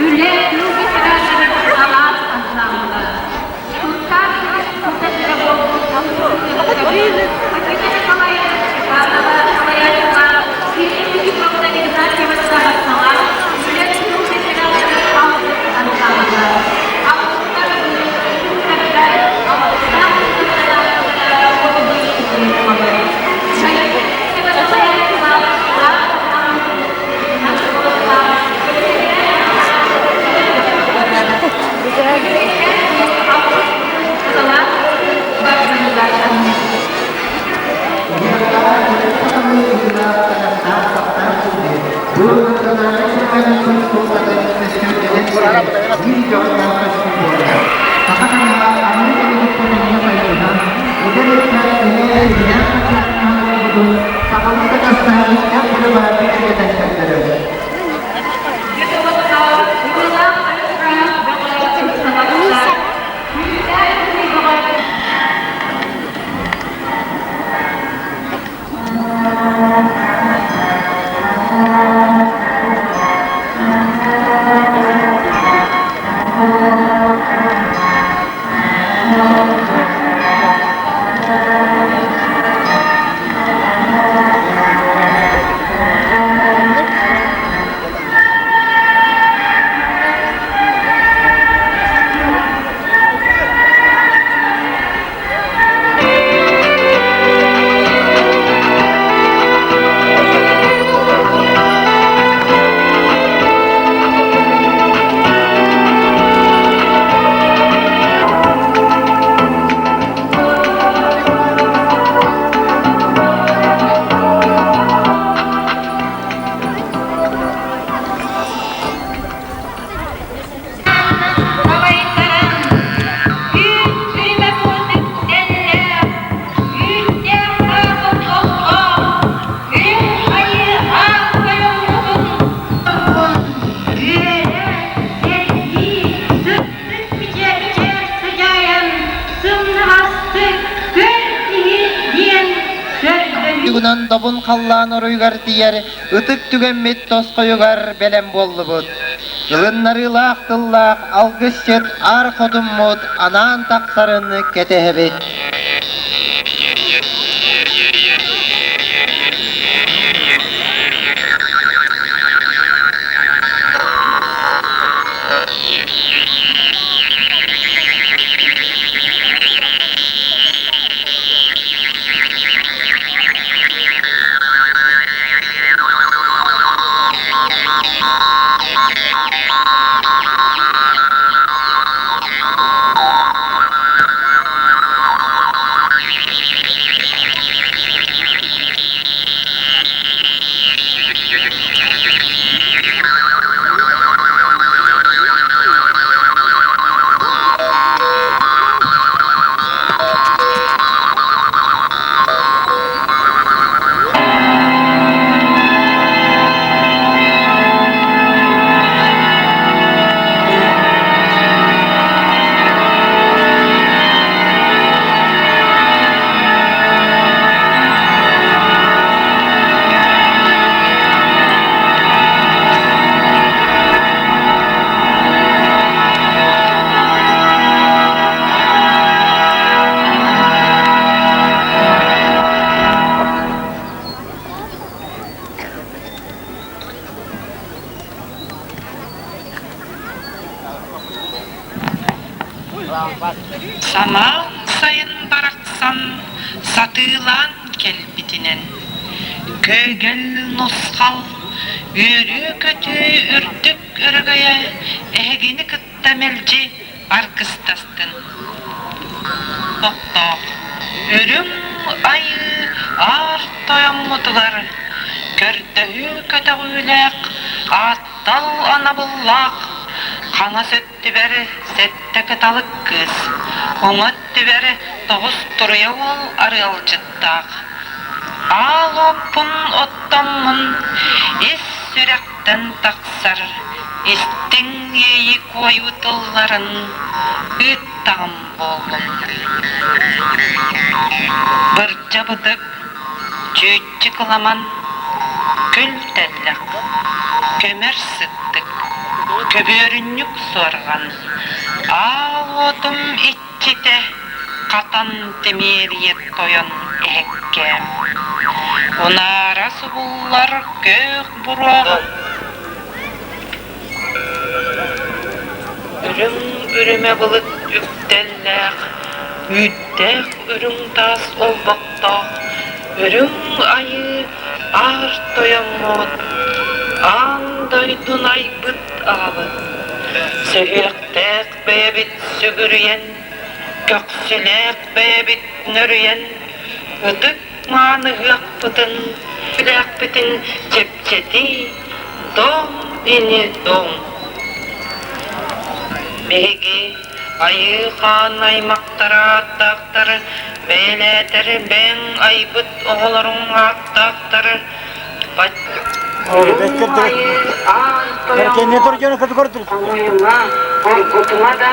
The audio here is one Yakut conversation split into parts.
Үлэ тыл ветераннарын алаас ансаамбыла. Туркаан Никита Николаевич Степанова салайааччылаах Ирина Филипповна Игнатьева салаах үлэ тыл ветераннарын алгыс ансаамбыла. Алгыстар ытыктардар алгыстаах Салайтаран, үүт сүмэ буолбут үүттээх саабыт оллоох, үрүҥ айыы аан тойоммутун үөрэ, сэргии, сырдык мичээр сыдьаайан, сымнаҕастык көр киһи диэн көрдөһүү. Тугунан добун халлаан оруйугар тиийэр ытык түгэммит тосхойугар бэлэм буоллубут. Ылыннарыылаах тыллаах алгысчыт аар хотуммут анаан тахсарын кэтэһэбит. Самаан сайын барахсан сатыылаан кэлбитинэн, көйгөл нусхал, үөрүү-көтүү үрдүк өрөгөйө эһигини кытта мэлдьи аргыстастын. Оттоох үрүҥ айыы аар тойоммутугар көрдөһүү көтөҕүүлээх ааттал анабыллаах. Хаҥас өттүбэр сэттэ кыталык кыыс, уҥа өттүбэр тоҕус туруйа уол арыалдьыттаах. Аал уоппун оттоммун ис сүрэхтэн тахсар истиҥ иэйии куойуу тылларын ыыттаҕым буоллун. Бырдьа бытык, чүүччү кыламан, күл тэллэх, көмөр сыттык, көбүөрүнньүк суорҕан, аал уотум иччитэ хатан тимиэрийэ тойон эһэккээм. Унаара субуллар күөх буруоҕа Үрүҥ үрүмэ былыт үктэллээх, үүттээх үрүҥ таас олбохтоох, үрүҥ айыы аар тойоммут, аан дойдуну айбыт аҕабыт, сүһүөхтээх бэйэбит сүгүрүйэн, көхсүлээх бэйэбит нөрүйэн, ытык мааны ыһыахпытын, билээхпитин чэпчэтии, дом ини дом. Биһиги айыы хаан аймахтара ааттаахтары, бэйэлээтэр бэйэҥ айбыт оҕолоруҥ ааттаахтары, Хомуйума, хоргутума да,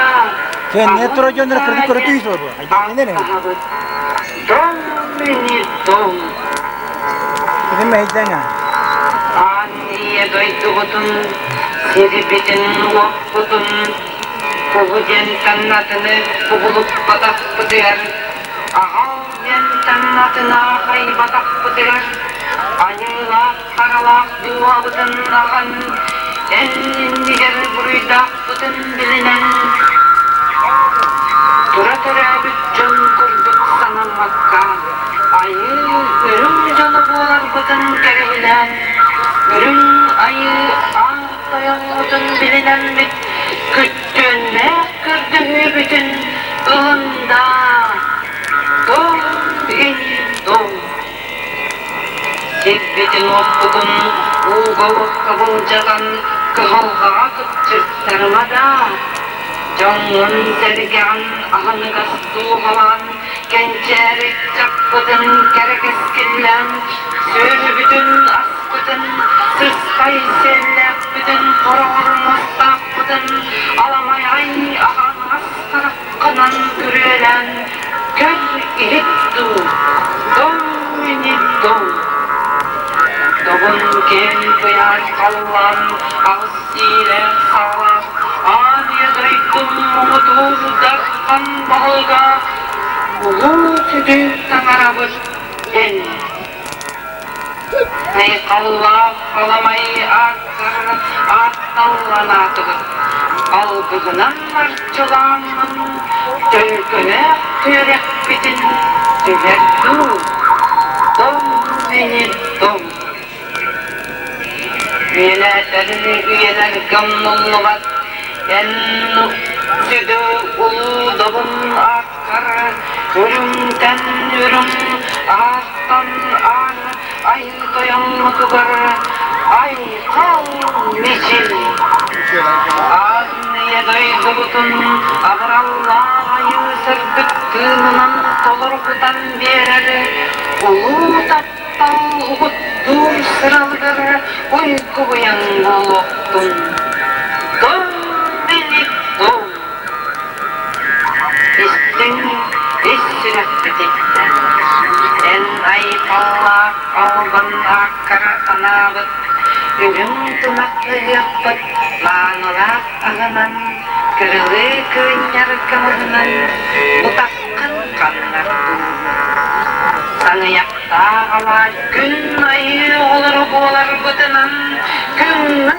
аһабыт. Дом мини дом. Аан ийэ дойдубутун, сирбитин-уоппутун, куһу диэн таннатыны кубулуппатахпытыгар, аҕал диэн таннатын аахайбатахпытыгар, аньыылаах-харалаах дууһабытын аҕан, эн иннигэр буруйдаахпытын билинэн, тура төрөөбүт дьон курдук санаммакка, айыы үрүҥ дьоно буоларбытын кэрэһилээн, үрүҥ айыы аан тойоммутун билинэммит, күттүөннээх көрдөһүүбүтүн ылындаа, дом ини дом. Сирбитин-уоппутун ууга-уокка былдьатан кыһалҕаҕа кыпчыртарыма даа, дьоҥҥун-сэргэҕин аһыныгас дууһалаан, кэнчээри ыччаппытын кэрэ кэскиллээн, сүөһүбүтүн-аспытын, сыспай сиэллээхпитин, хороҕор муостаахпытын аламайай аһаҕас хараххынан күрүөлээн көр иһит дуу, дом ини дом. Добун киэҥ куйаар халлаан аҕыс иилээх саҕалаах аан ийэ дойдум муҥутуур дархан баһылыга улуу сүдү таҥарабыт эн. Айхаллаах аламай ааккар аатталланаатыбыт, алгыһынан арчылааммын төлкөлөөх түөрэхпитин түһэр дуу, дом мини дом. Үйэлээтэр үйэлэргэ умнуллубат эн сүдү улуу добун ааккар үрүҥтэн үрүҥ аартан аар айыы тойоммутугар айхал мичил. Аан ийэ дойдубутун абыраллаах айыы сырдык тыынынан толору кутан биэрэр улуу таптал угуттуур сыралыгар уйгу-быйаҥ буолуохтун. Дом мини дом! Истиҥ ис сүрэхпититтэн эн айхаллаах албан ааккар анаабыт үрүҥ тунах ыһыахпыт маанылаах аһынан кырылыы кыынньар кымыһынан утаххын ханнардыы. Саҥыйахтаах алаас күн айыы оҕолоро буоларбытынан күҥҥэ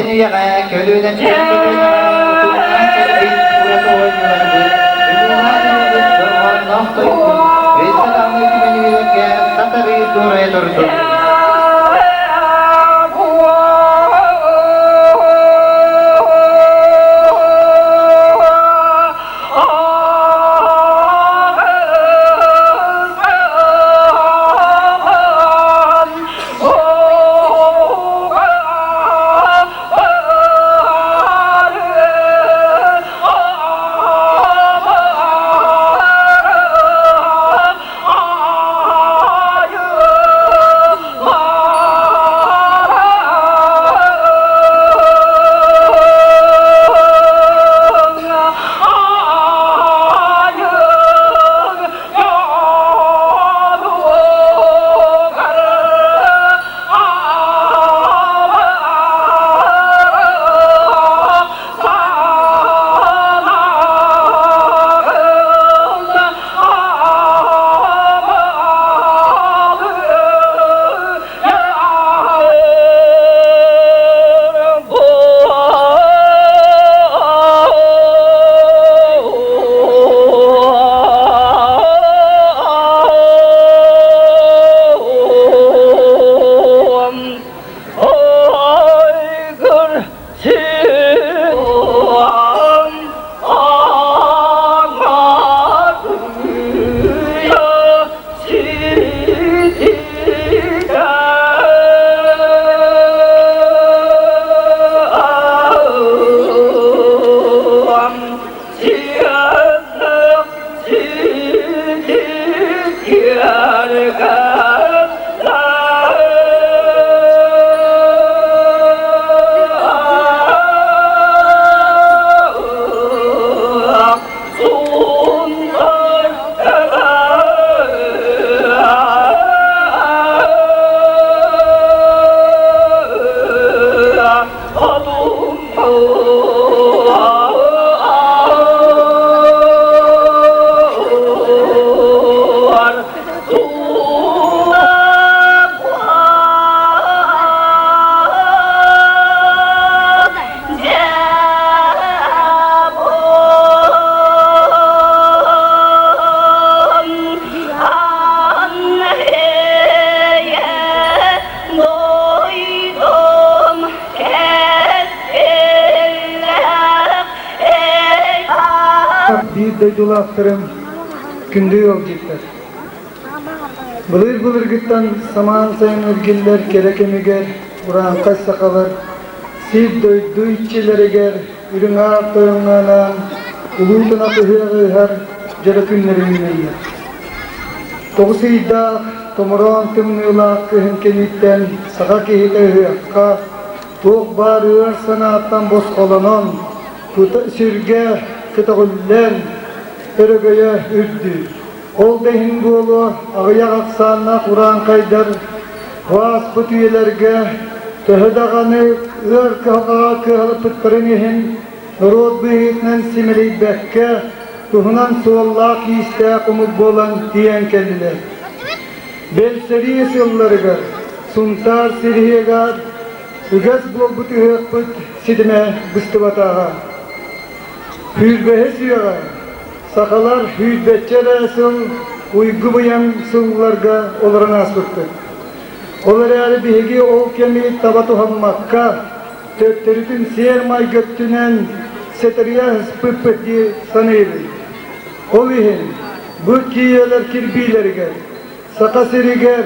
Эн үйэҕэ көлүөнэттэн көлүөнэҕэ утумнаан кэлбит ураты оонньууларбыт, ырыалаах ырыабыт дорҕоонноох тойукпут өссө даҕаны үтүмэн үйэлэргэ сатарыы дуорайа турдун. Биир дойдулаахтарым күндү ыалдьыттар. Былыр-былыргыттан самаан сайын эргиллэр кэрэ кэмигэр урааҥхай сахалар сир-дойду иччилэригэр үрүҥ аар тойоҥҥо анаан улуу тунах ыһыаҕы ыһар дьоро күннэри үүнэллэр. Тоҕус ыйдаах томороон тымныылаах кыһын кэнниттэн саха киһитэ ыһыахха туох баар ыар санааттан босхолонон, сүргэ көтөҕүллэн, өрөгөйө үрдүүр. Ол да иһин буолуо, аҕыйах ахсааннаах урааҥхайдар ааспыт үйэлэргэ төһө даҕаны ыар кыһалҕаҕа кыһалыппыттарын иһин, норуот быһыытынан симэлийбэккэ, туһунан суоллаах-иистээх омук буолан тиийэн кэллилэр. Бэл сэрии сылларыгар Сунтаар сириһиэгэр үгэс буолбут ыһыахпыт ситимэ быстыбатаҕа. Сүүрбэһис үйэҕэ сахалар сүүрбэччэ эрэ сыл уйгу-быйаҥ сылларга олорон ааспыппыт. Ол эрээри биһиги ол кэми таба туһаммакка, төттөрүтүн сиэр-майгы өттүнэн сэтэрийэ сыспыппыт дии саныыбын. Ол иһин бу киинэлэр кирбиилэригэр Саха сиригэр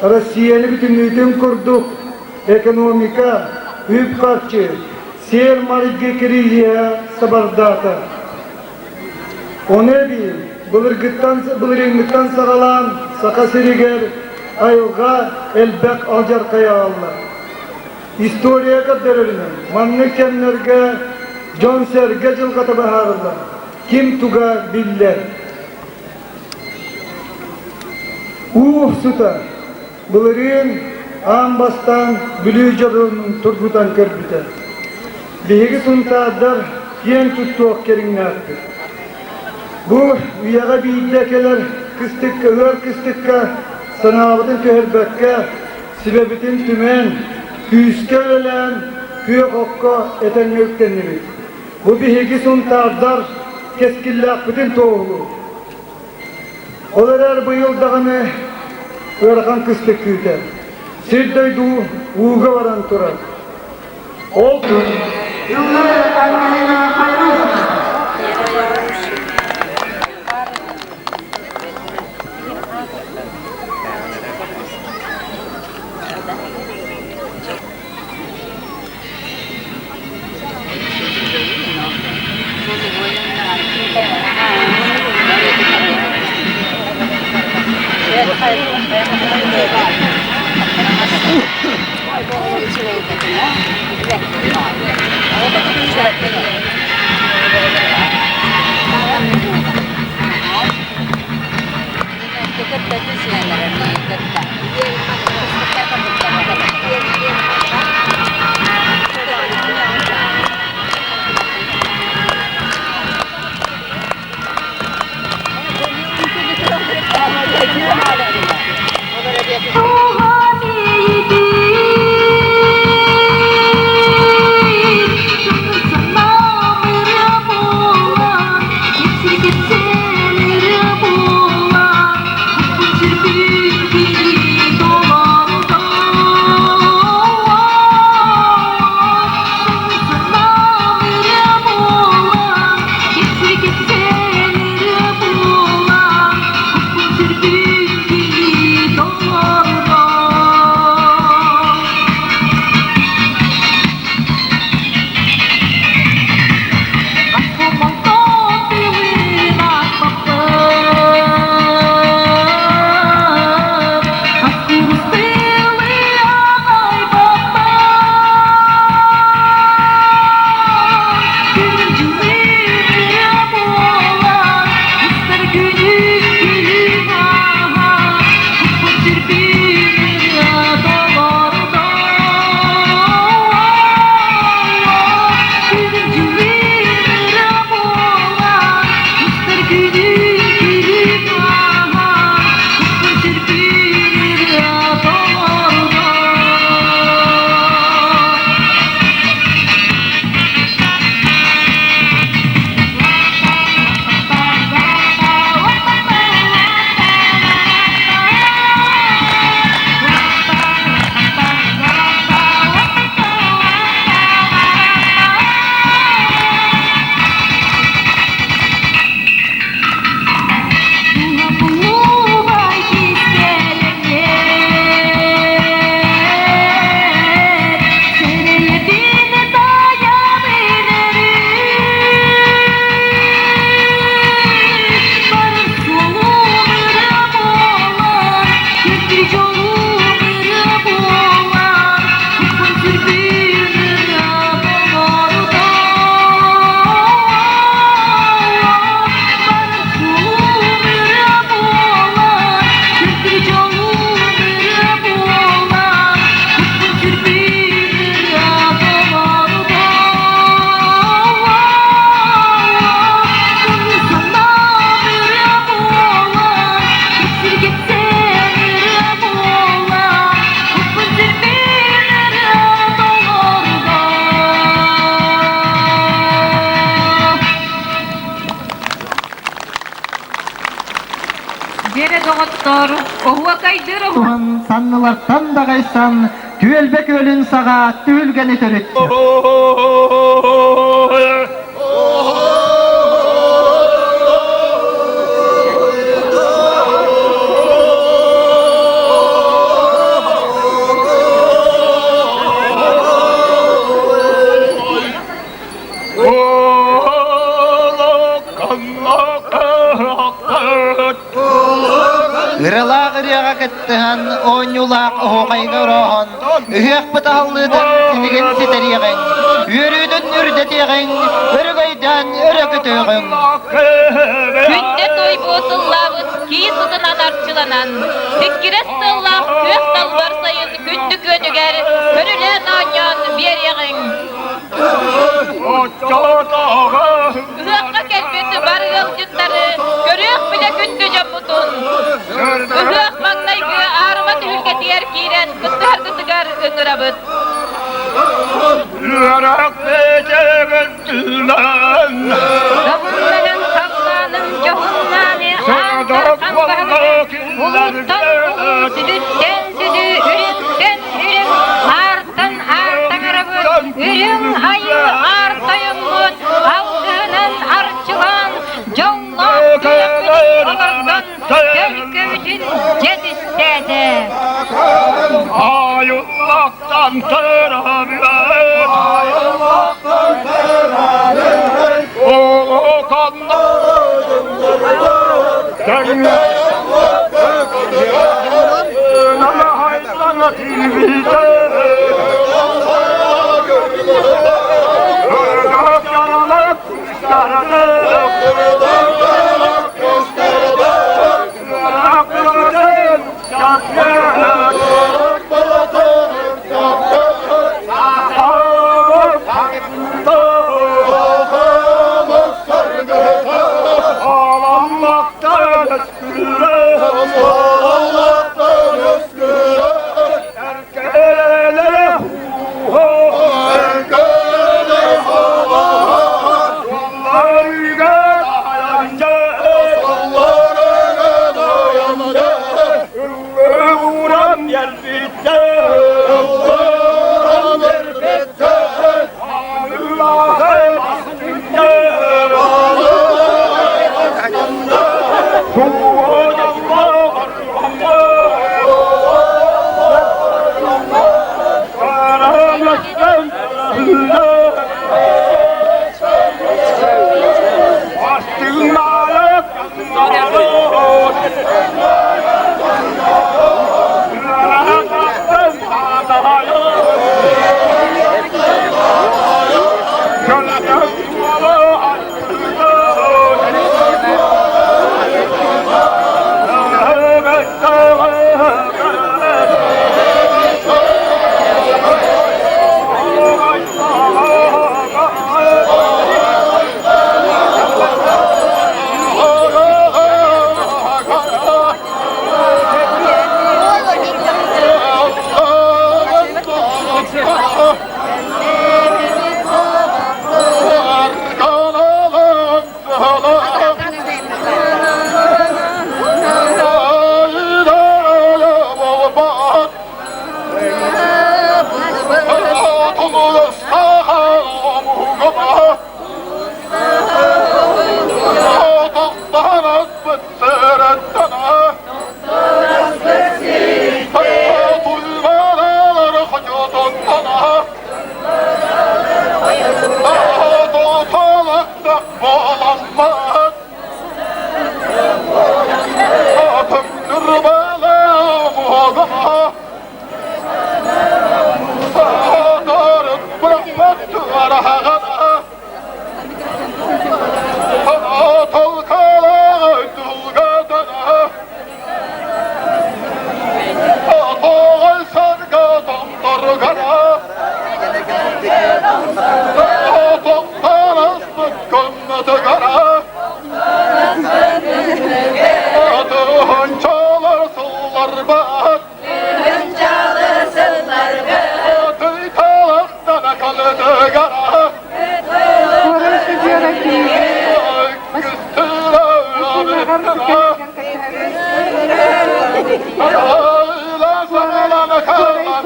Россияны бүтүннүүтүн курдук экономика, үп-харчы, сиэр-майгы кризиһэ сабардаата. Ону эбии былыргыттан былырыыҥҥыттан саҕалаан Саха сиригэр айылҕа элбэх алдьархайы аҕалла. История көрдөрөрүнэн, маннык кэмнэргэ дьон-сэргэ дьылҕата быһаарыллар, ким туга биллэр. Уу сута былырыын аан бастаан Бүлүү дьонун тургутан көрбүтэ. Биһиги сунтаардар киэн туттуох кэриҥнээхпит. Бу үйэҕэ биирдэ кэлэр кыстыкка, ыар кыстыкка санаабытын түһэрбэккэ, сүбэбитин түмэн, күүскэ үлэлээн, күөх окко этэҥҥэ үктэннибит. Бу биһиги сунтаардар кэскиллээхпитин туоһулуур. Ол эрээри быйыл даҕаны ыарахан кыстык күүтэр. Сир-дойду ууга баран турар. Ол күн Дьэрэ доҕоттоор, оһуокайдыыр Туһан саннылартан даҕайсан. түөлбэ күөлүн саҕа түһүлгэни төрүт. Ыралаах ырыаҕа кыттыһан, оонньуулаах оһуохайга орооһон, ыһыахпыт аһыллыытын силигин ситэриэҕиҥ, үөрүүтүн үрдэтиэҕиҥ, өрөгөйдөөн өрө көтүөҕүҥ. Күндэ тойбуо сыллаабыт кии сытынан арчыланан, сиккирэс тыаллаах күөх талбар сайын күндү күөнүгэр көрүлээн оонньоон биэриэҕиҥ. Ыһыахха кэлбит бары ыалдьыттары көрүөх билэ күндү дьоммутун. Ыһыах маҥнайгы аарыма түһүлгэтигэр киирэн кыттыһаргытыгар ыҥырабыт. Добуннанан халлааным дьоһуннааны аан дархан баһылыгы улууттан улуу сүдүттэн сүдү үрүҥтэн үрүҥ аартан аар таҥарабыт үрүҥ айыы аар тойоммут алгыһынан арчылаан дьоллоох күөхпүтүн олордон төлкөбүтүн дьэ түстээтэ. Айыллахтан төрөбүт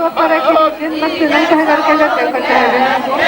Туох бара кэлин массыынан таһыгар кэлэртэн көрдөһөбүн.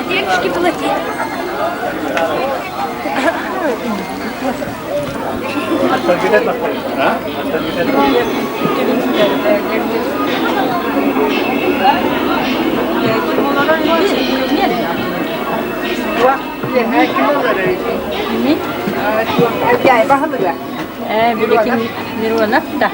Девушки платить. Миронов да.